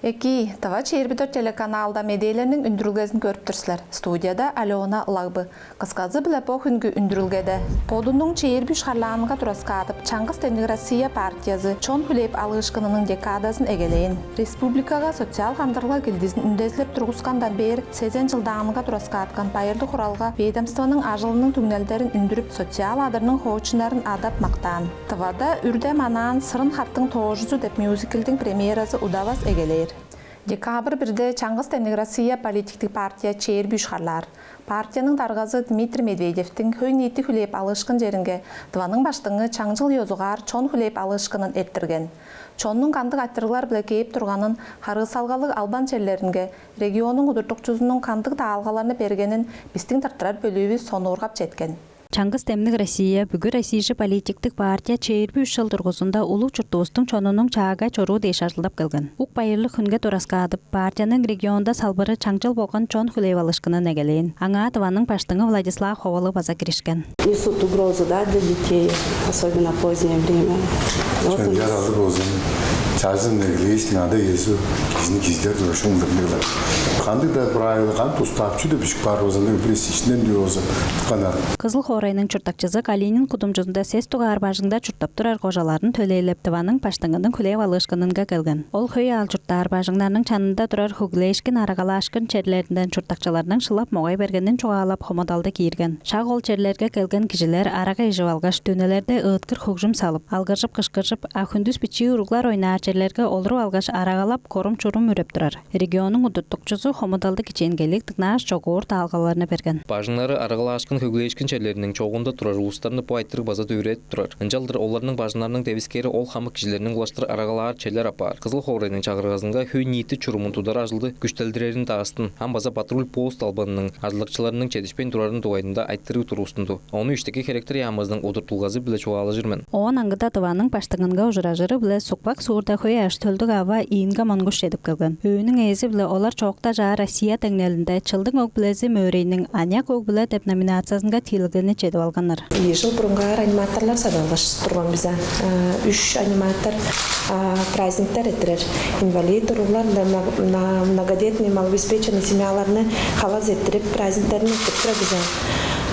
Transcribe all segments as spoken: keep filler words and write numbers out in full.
Экии, Тыва чээрби дөрт телеканалда медээлерниң үндүрүлгезин көрүп тур силер. Студияда Алена Лагбы. Кысказы-биле бо хүнгү үндүрүлгеде. Бодунуң чээрби үш харлаанынга тураскаадып, «Чаңгыс демниг Россия» партиязы чон хүлээп алыышкынының декадазын эгелээн. Республикага социал хандырылга килдизин үндезилеп тургускандан бээр сезен чылдаанынга тураскааткан байырлыг хуралга ведомствоның ажылының түңнелдерин үндүрүп, социал адырның хоочуннарын адап мактаан. Тывада «Үрде манаан сырын хаттың тоожузу» деп мюзиклдиң премьеразы удавас эгелээр. Декабрь бирде «Чаңгыс демниг Россия» политиктиг партия чээрби үш харлаар. Партияның даргазы Дмитрий Медведевтиң хөй-ниити хүлээп алыышкын черинге Тываның Баштыңы чаңчыл ёзугаар чон хүлээп алыышкынын эрттирген. Чоннуң кандыг айтырыглар-биле кээп турганын, харыысалгалыг албан черлеринге регионнуң удуртукчузунуң кандыг даалгаларны бергенин бистиң тырттырар бөлүүвүс сонуургап четкен. «Чаңгыс демниг Россия» бүгү-российжи политиктиг партия чээрби үш чыл дургузунда улуг чуртувустуң чонунуң чаагай чоруу дээш ажылдап келген. Ук байырлыг хүнге тураскаадып, партияның регионда салбыры чаңчыл болган чон хүлээп алыышкынын эгелээн. Аңаа Тываның Баштыңы Владислав Ховалыг база киришкен. Несут угрозу, да, для детей, особенно в позднее время. Вот. Чон яр алыр болзун, чажын эглээштиң ада Иесу кижини киздер дурашын билдирлер. Кандыг-даа правила, кандыг устап чүдө бишик бар болзун, бирис ичинден дүү болзун, канар. Кызыл хоорайның чурттакчызы Калинин кудумчузунда сес дугаар бажыңда чурттап турар кожаларын төлээлеп, Тываның Баштыңының хүлээп алыышкынынга келген. Ол хөй аал чурттаар бажыңнарның чанында турар хөглээшкин, арагалаашкын черлеринден чурттакчыларның шылап могай бергенин чугаалап, хомудалды киирген. Шак ол черлерге келген кижилер арага ижип алгаш, дүнелерде ыыткыр хөгжүм салып, алгыржып-кышкыржып, а хүндүс бичии уруглар ойнаар черлерге олуруп алгаш, арагалап, корум-чурум үреп турар. Регионнуң удуртукчузу хомудалды кичээнгейлиг дыңнааш, чогуур даалгаларны берген. Бажыңнары арагалаашкын, хөглээшкин черлериниң чоогунда турар улустарны бо айтырыг база дүвүредип турар. Ынчалдыр оларның бажыңнарының девискээри ол хамык кижилерниң улаштыр арагалаар черлер апаар. Кызыл хоорайның чагыргазынга хөй-ниити чурумун тудар ажылды күштелдирерин даастын, ам база патруль-пост албанының ажылдакчыларының чедишпейн турарының дугайында айтырыг тургустунду. Ону Иштики херектер яамызының удуртулгазы-биле чугаалажыр мен. Оон аңгыда Тываның Баштыңынга ужуражыры-биле Сукпак суурда хөй ажы-төлдүг ава Инга Монгуш чедип келген. Өөнүң ээзи-биле олар чоокта чаа Россия деңнелинде «Чылдың өг-бүлези» мөөрейниң «Аныяк өг-бүле» деп номинациязынга тиилелгени чедип алганнар. Ийи чыл бурунгаар аниматорлар садып алгаш турган бис. Үш аниматор праздниктер эрттирер. Инвалид уруглар, многодетный, малообеспеченный семьяларны халас эрттирип, праздниктерин эрттирип турар бис.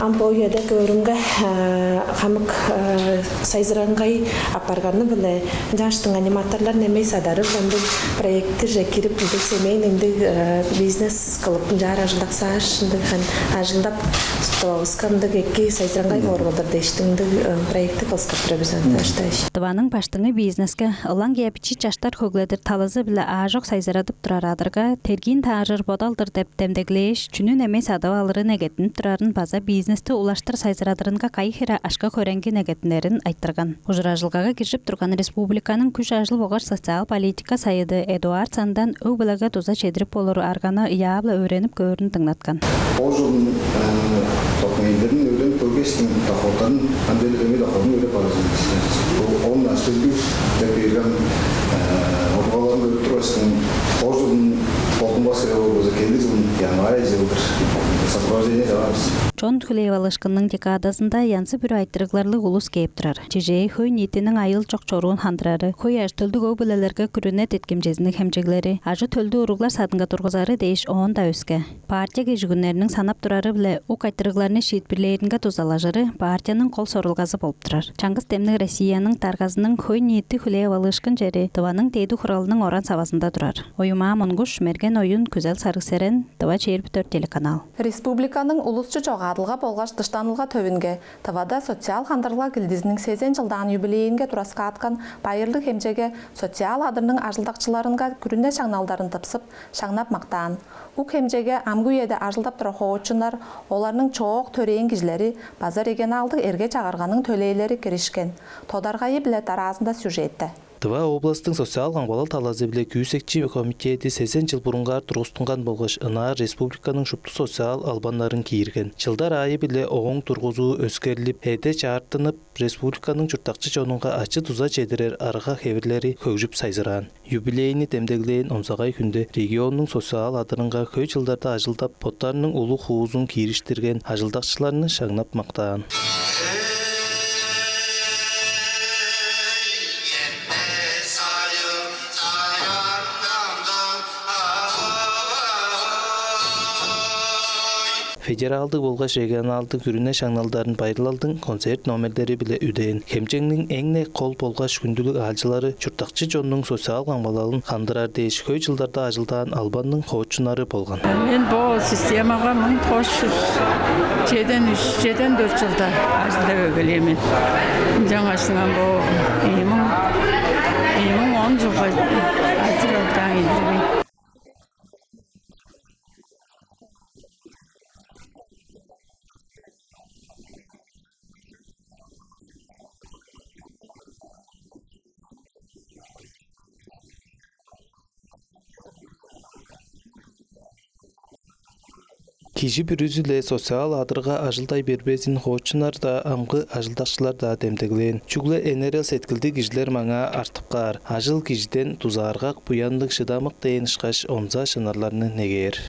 Ам бо үеде көөрүмге, хамык сайзыраңгай апарганы-биле, ынчангаштың аниматорлар немей садарып, ындыг проектиже кирип, ындыг семейный, ындыг бизнес кылып, ынчаар ажылдаксааш, ындыг ажылдап, тывавыска ындыг эки сайзыраңгай боор болур дээштиң, ындыг проекти кылыксап турар бис ам. Тываның Баштыңы бизнеске ылаңгыя бичии чаштар хөгледир талазы-биле аажок сайзырадып турар адырга, тергиин тааржыр бодал-дыр деп демдеглээш, чүнү немей садып алыры негеттинип турарын база бизнести улаштыр сайзырадырынга кайы хире акша-хөреңги негеттинерин айтырган. Ужуражылгага киржип турган республиканың Күш-ажыл болгаш социал политика сайыды Эдуард Сандан өг-бүлеге дуза чедирип болур арганы ыяап-ла өөренип көөрүн дыңнаткан. Кожуун токмейдерин өйден көргештиң, доходтарын, андели дөмей доходун өйдеп барыжын. Ол наштылгы деп берген оругаларын көрүп турбаштың, кожуун болдуңбас болза, келир жылын январь жылдыр сопровождение чыгарабыз. Чон хүлээп алыышкынның декадазында янзы-бүрү айтырыгларлыг улус кээп турар. Чижээ, хөй-ниитиниң айыыл чок чоруун хандырары, хөй ажы-төлдүг өг-бүлелерге күрүне деткимчезинниг хемчеглери, ажы-төлдү уруглар садынга тургузары дээш оон-даа өске. Партия кежигүннериниң санап турары-биле ук айтырыгларны шиитпирлээринге дузалажыры партияның кол сорулгазы болуп турар. Чаңгыс демниг Россияның даргазының хөй-ниити хүлээп алыышкын чери Тываның Дээди Хуралының оран-савазында турар. Оюмаа Монгуш, Мерген Оюн, Күзел Сарыг-Серен, Тыва чээрби дөрт телеканал. Республиканың улусчу чогаадылга болгаш дыштанылга төвүнге Тывада социал хандырылга килдизиниң сезен чылдаан юбилейинге тураскааткан байырлыг хемчеге социал адырның ажылдакчыларынга күрүне шаңналдарын тыпсып, шаңнап мактаан. Ук хемчеге амгы үеде ажылдап турар хоочуннар, оларның чоок төрээн кижилери база регионалдыг эрге-чагырганың төлээлери киришкен. Тодаргайы-биле дараазында сюжетте. Тыва областың социал камгалал талазы-биле күүсекчи комитеди сезен чыл бурунгаар тургустунган болгаш ынаар республиканың шупту социал албаннарын киирген. Чылдар аайы-биле ооң тургузуу өскерлип, эде чаартынып, республиканың чурттакчы чонунга ачы-дуза чедирер арга-хевирлери хөгжүп сайзыраан. Юбилейни демдеглээн онзагай хүнде регионнуң социал адырынга хөй чылдарда ажылдап, боттарының улуг хуузун киириштирген ажылдакчыларны шаңнап мактаан. Федералдыг болгаш регионалдыг күрүне шаңналдарын байырлалдың концерт номерлери-биле үдээн. Хемчегниң эң-не кол болгаш хүндүлүг аалчылары чурттакчы чоннуң социал камгалалын хандырар дээш хөй чылдарда ажылдаан албанның хоочуннары болган. Мен бо системага муң тос чүс чеден үш, чеден дөрт чылда ажылдап эгелээн мен. Ынчангаш ам бо ийи муң, ийи муң он чылга ажылдаан ийдирбейн. Кижи бүрүзү-ле социал адырга ажылдай бербезин хоочуннар-даа, амгы ажылдакчылар-даа демдеглээн. Чүгле энерел сеткилдиг кижилер маңаа артып каар. Ажыл кижиден дузааргак, буянныг, шыдамык дээн ышкаш онза шынарларны негээр.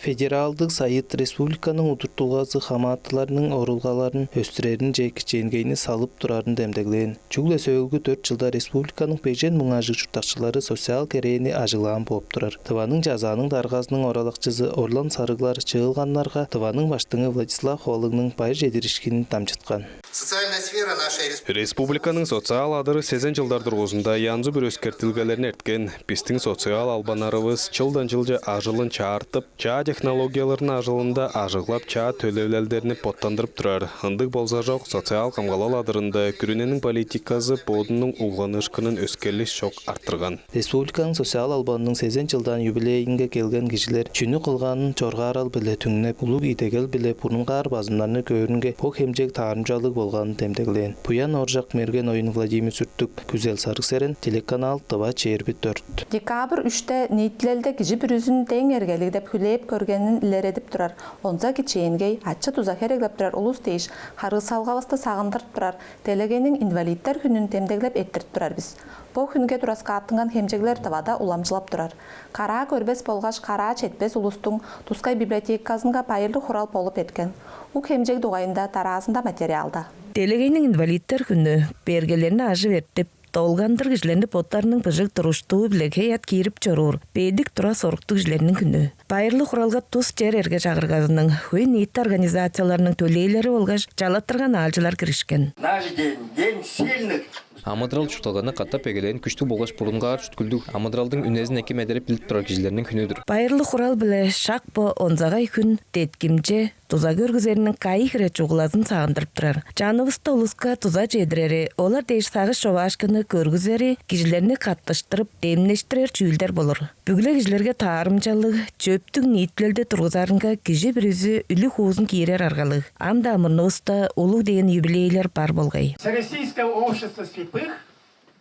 Федералдыг сайыт республиканың удуртулгазы хамаатыларның орулгаларын өстүреринче кичээнгейни салып турарын демдеглээн. Чүгле сөөлгү дөрт чылда республиканың бежен муң ажыг чурттакчылары социал керээни ажыглаан бооп турар. Тываның Чазааның даргазының оралакчызы Орлан Сарыглар чыылганнарга Тываның Баштыңы Владислав Ховалыгның байыр чедиришкинин дамчыткан. Социальная сфера нашей республики. Республиканың социал адыры сезен чылдар дургузунда янзы-бүрү өскертилгелерни эрткен. Бистиң социал албаннарывыс чылдан чылче ажылын чаартып, чаа технологияларны ажылында ажыглап, чаа төлевилелдерни боттандырып турар. Ындыг болза чок, социал камгалал адырында күрүнениң политиказы бодунуң угланыышкынын өскерлиш чок арттырган. Республиканың социал албанының сезен чылдаан юбилейинге келген кижилер чүнү кылганын чоргаарал-биле түңнеп, улуг идегел-биле бурунгаар базымнарны көөрүнге бо хемчег таарымчалыг болганын демдеглээн. Буян Ооржак, Мерген Оюн, Владимир Сүрттүк, Күзел Сарыг-Серен, телеканал «Тыва чээрби дөрт». Декабрь үште ниитилелде кижи бүрүзүн дең эргелиг деп хүлээп көргенин илередип турар, онза кичээнгей, ачы-дуза хереглеп турар улус дээш харыысалгавысты сагындырып турар Делегейниң инвалидтер хүнүн демдеглеп эрттирип турар бис. Бо хүнге тураскааттынган хемчеглер Тывада уламчылап турар. Караа көрбес болгаш караа четпес улустуң тускай библиотеказынга байырлыг хурал болуп эрткен. Ук хемчег дугайында дараазында материалда. Делегейниң инвалидтер хүнү бергелерни ажып эртип, долгандыр кижилерни боттарының быжыг туруштуу-биле хей-аът киирип чоруур бедик тура-соруктуг кижилерниң хүнү. Байырлыг хуралга тус чер эрге-чагыргазының, хөй-ниити организацияларының төлээлери болгаш чалаттырган аалчылар киришкен. Наш день, день сильных. Амыдырал-чуртталганы катап эгелээн күштүг болгаш бурунгаар чүткүлдүг, амыдыралдың үнезин эки медереп билип турар кижилерниң хүнү-дүр. Байырлыг хурал-биле шак бо онзагай хүн деткимче, дуза көргүзериниң кайы хире чугулазын сагындырып турар. Чанывыста улуска дуза чедирери, олар дээш сагыш човаашкынны көргүзери кижилерни каттыштырып, демнештирер чүүлдер болур. Бүгү-ле кижилерге таарымчалыг, чөптүг ниитилелди тургузарынга кижи бүрүзү үлүг-хуузун киирер аргалыг. Ам-даа мурнувуста улуг дээн юбилейлер бар болгай. Всероссийское общество слепых.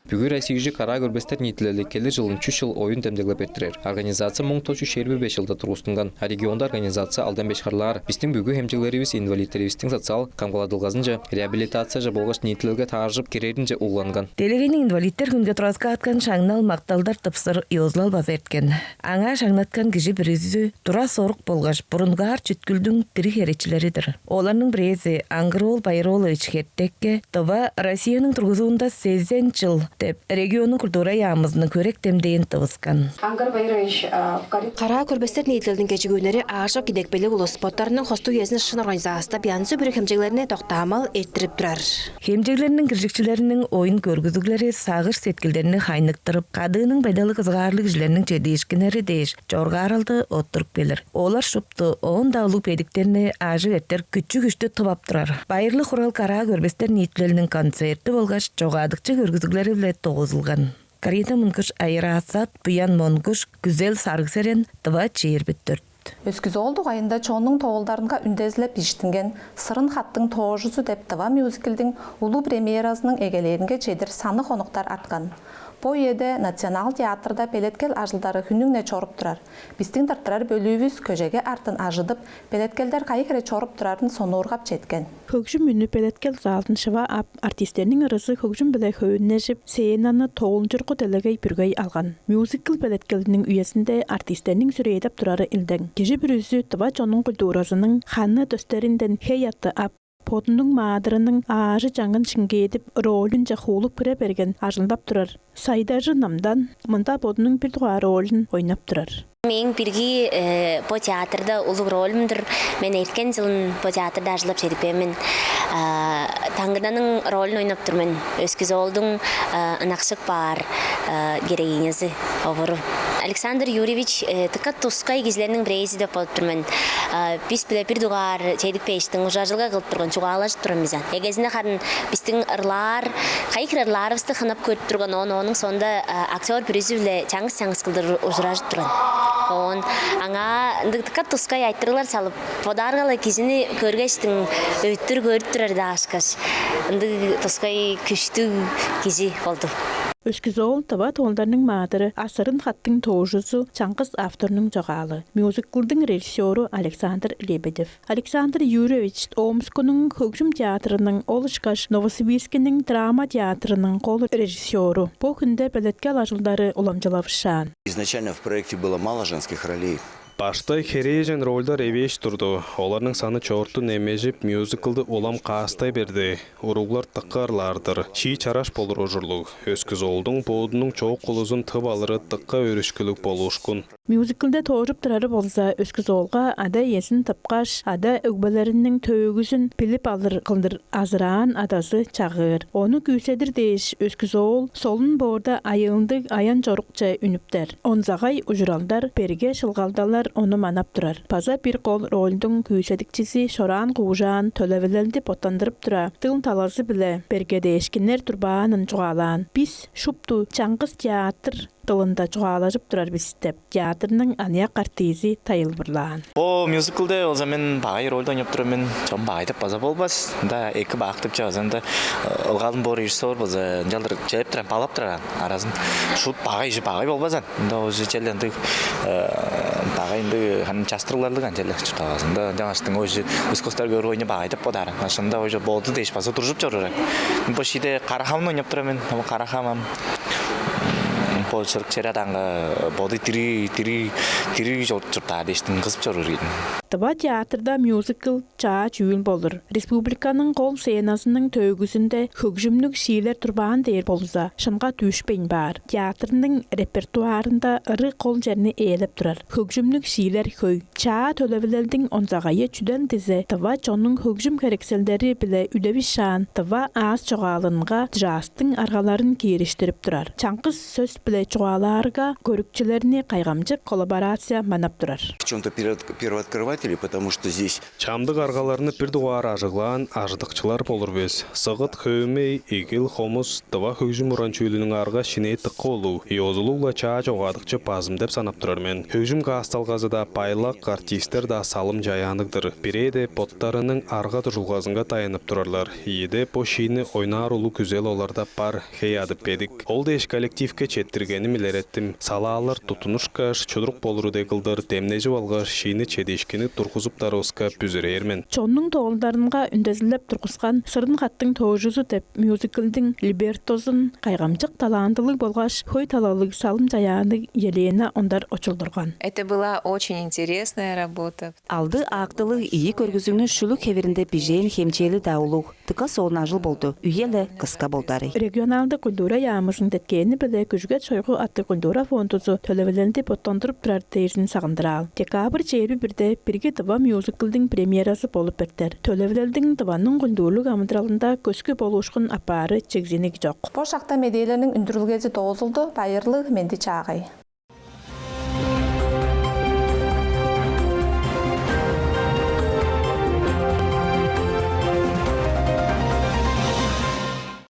Бүгү Россия чүжү караа көрбестер ниитилели келир чылын чүс чыл оюн демдеглеп эрттирер. Организация муң тос чүс чээрби беш чылда тургустунган, а регионда организация алдан беш харлаар. Бистиң бүгү хемчеглеривис инвалидтеривистиң социал камгаладылгазынче, реабилитацияже болгаш ниитилелге тааржып киреринче угланган. Делегейниң инвалидтер хүнге тураскааткан шаңнал-макталдар тыпсыр ёзулал база эрткен. Аңаа шаңнаткан кижи бүрүзү тура-сорук болгаш бурунгаар чүткүлдүң дириг херечилери-дир. Оларның бирээзи Аңгыр-оол Байыр-оолович Хертекке Тыва Россияның тургузуунда сезен чыл деп регионнуң культура яамызының хөрек демдээн тывыскан. Аңгыр Байырович, а, в коридоре. Караа көрбестер ниитилелдиң кежигүннери аажок идепкейлиг улус боттарының хостуг үезин шын организастап, янзы-бүрү хемчеглерни доктаамал эрттирип турар. Хемчеглерниң киржикчилериниң оюн көргүзүглери сагыш-сеткилдерни хайныктырып, кадыының байдалы кызыгаарлыг кижилерниң чедиишкиннери дээш чоргааралды оттуруп келир. Олар шупту оон-даа улуг бедиктерни ажып эртер күчү-күштү тып ап турар. Байырлыг хурал караа көрбестер ниитилелиниң концерти болгаш чогаадыкчы көргүзүглери-биле догузулган. Карина Мункуш, Айыраа Сат, Буян Монгуш, Күзел Сарыг-Серен, Тыва чээрби дөрт. Өскүс-оол дугайында чоннуң тоолдарынга үндезилеп бижиттинген «Сырын-хаттың тоожузу» деп тыва мюзиклдиң улуг премьеразының эгелээринге чедир санныг хонуктар арткан. Бо үеде Национал театрда белеткел ажылдары хүннүң-не чоруп турар. Бистиң тырттырар бөлүүвүс көжеге артын ажыдып, белеткелдер кайы хире чоруп турарын сонуургап четкен. Хөгжүм үнү белеткел залын шыва ап, артистерниң ырызы хөгжүм-биле хөөннежип, сценаны тоолунчургу делегей бүргей алган. Мюзикл белеткелиниң үезинде артистерниң сүрээдеп турары илдең. Кижи бүрүзү тыва чоннуң культуразының ханы дөстеринден хей-аътты ап, бодунуң маадырының аажы-чаңын шиңгээдип, ролюнче хуулуп кире берген ажылдап турар. Сайдажы Намдан мында бодунуң бир дугаар ролюн ойнап турар. Мээң бирги, э, бо театрда улуг ролюм-дур. Мен эрткен чылын бо театрда ажылдап чедип кээн мен. А, Таңгыданың ролюн ойнап тур мен. Өскүс-оолдуң, а, ынакшып баар, а, героинязы, овуру. Александр Юрьевич, э, дыка тускай кижилерниң бирээзи деп болуп тур мен. А, бис-биле бир дугаар чедип кээштиң, ужуражылга кылып турган, чугаалажып турган бис аан. Эгезинде харын бистиң ырлаар, кайы хире ырлаарывысты хынап көрүп турган, оон ооң соонда, а, актёр бүрүзү-биле чаңгыс-чаңгыс кылдыр ужуражып турган. Оон аңаа ындыг дыка тускай айтырыглар салып, бодаарга-ла кижини көргештиң өттүр көрүп турар даашкаш, ындыг тускай күштүг кижи болду. Өскүс-оол тыва тоолдарның маадыры, а «Сырын-хаттың тоожузу» чаңгыс авторнуң чогаалы. Мюзиклдиң режиссёру Александр Лебедев. Александр Юрьевич Омскунуң хөгжүм театрының, ол ышкаш Новосибирскиниң драма театрының кол режиссёру. Бо хүнде белеткел ажылдары уламчылавышаан. Изначально в проекте было мало женских ролей. Баштай херээжен рольдар эвээш турду. Оларның саны чоорту немежип, мюзиклды улам каастай берди. Уруглар дыка ырлаар-дыр, шии чараш болур ужурлуг. Өскүс-оолдуң бодунуң чоок улузун тып алыры дыка өөрүшкүлүг болуушкун. Мюзиклде тоожуп турары болза, Өскүс-оолга ада-иезин тыпкаш, ада-өгбелериниң төөгүзүн билип алыр кылдыр азыраан адазы чагыыр. Ону күүседир дээш, Өскүс-оол солун боорда айыылдыг аян-чорукче үнүптер. Онзагай ужуралдар, берге шылгалдалар ону манап турар. База бир кол рольдуң күүседикчизи Шораан Куужаан төлевилелди боттандырып тура, дыл талазы-биле бергедээшкиннер турбаанын чугаалаан. «Бис шупту чаңгыс театр дылында чугаалажып турар бис» деп, театрның аныяк артизи тайылбырлаан. Бо мюзиклде болза мен багай рольду ойнап турар мен. Чон багай деп база болбас. Ында эки бак деп чаваза, ында, э, ылгалым бо режиссер болза, ынчалдыр чедип турар, балап турар аразын. Шут багай, ижи багай болбас аан. Ында уже черле ындыг, э, багай ындыг, ханы частырыгларлыг аан черле чурттавазы. Ында ынчангаштың уже искусство көрүп ойну багай деп бодаар. Ашында уже боду дээш база туржуп чоруур аан. Бо шиде Карахамны ойнап турар мен. Бо Карахамам бо чырык чер адаанга боду дириг, дириг, дириг чор-, чурттаар дээштиң кызып чоруур ийин. Тыва театрда мюзикл чаа чүүл болур. Республиканың кол сценазының төөгүзүнде хөгжүмнүг шиилер турбаан дээр болза, шынга дүүшпейн баар. Театрның репертуарында ыры кол черни ээлеп турар. Хөгжүмнүг шиилер хөй. Чаа төлевилелдиң онзагайы чүдел дизе, тыва чоннуң хөгжүм херекселдери-биле үдевишаан тыва аас чогаалынга джазтың аргаларын киириштирип турар. Чаңгыс сөс-биле чугаалаарга, көрүкчүлерни кайгамчык коллаборация манап турар. В чём-то перво-, первооткрыватели, потому что здесь Чамдык аргаларны бир дугаар ажыглаан ажыдыкчылар болур бис. Сыгыт, хөөмей, игил, хомус, тыва хөгжүм уран чүүлүнүң арга-шинээ дыка улуг, ёзулуг-ла чаа чогаадыкчы базым деп санап турар мен. Хөгжүм каасталгазы-даа байлак, артистер-даа салым-чаяанныг-дыр. Бирээде боттарының арга-дуржулгазынга даянып турарлар. Ийиде бо шиини ойнаар улуг күзел оларда бар, хей-аъды бедик. Ол дээш коллективке четтиргеним илереттим. Салаалар туттунушкаш, чудурук болуру дег кылдыр демнежип алгаш, шиини чедиишкинниг тургузуптарывыска бүзүрээр мен. Чоннуң тоолдарынга үндезилеп тургускан «Сырын-хаттың тоожузу» деп мюзиклдиң либреттозун кайгамчык талантылыг болгаш хөй талалыг салым-чаяанныг Елена Ондар очулдурган. Это была очень интересная работа. Алды актылыг ийи көргүзүгнү шүлүк хевиринде бижээн хемчээли-даа улуг. Дыка солун ажыл болду, үе-ле кыска болду арай. Регионалдык культура яамызының деткээни-биле Күжүгет Шойгу аттыг культура фондузу төлевилелди боттандырып турар дээрзин сагындыраал. Декабрь чээрби бирде бирги тыва мюзиклдиң премьеразы болуп эртер. Төлевилелдиң Тываның культурлуг амыдыралында көскү болуушкун апаары чигзиниг чок. Бо шакта медээлерниң үндүрүлгези доозулду. Байырлыг, менди-чаагай.